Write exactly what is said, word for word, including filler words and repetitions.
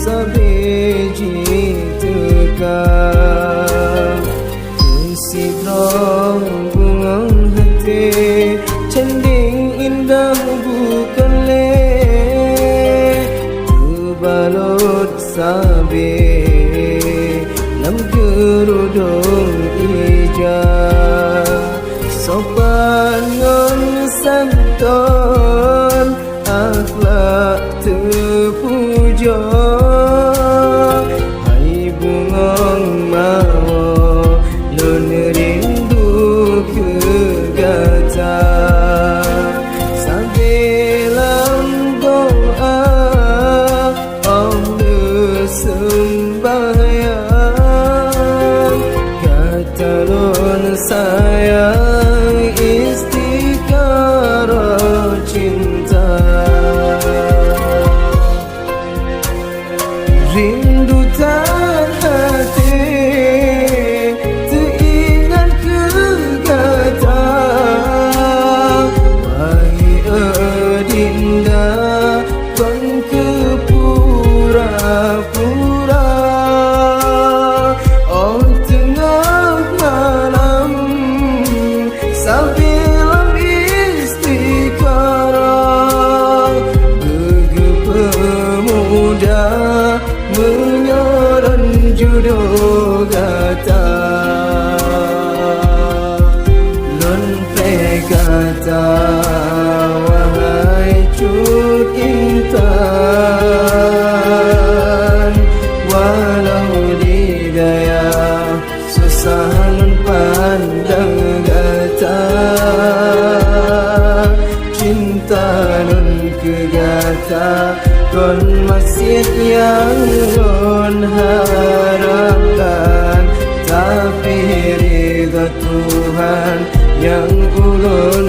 Sabe jiteuka, sidroe bungong até, cendeng indah bukon lé, teubalot sabe lam keurudong ija, sopan ngon santun, akhlak teupujoe. Hai bungong mawö, lôn rindu keu gata. Sabe lam doa, óh lheueh seumbahyang, gata lôn sayang, istikharah cinta. Rindu that até teuingat keu gata. Wahai adinda, kon keu pura-pura. Óh teungoh malam, sabe lam istikharah, geugeupeumuda meunyoe lôn judoe gata. Lôn preh gata, wahai cut intan, walau di dayah susah lôn pandang gata, cinta lôn keu gata kon maséh nyang lôn harapkan, tapi ridha Tuhan nyang ulôn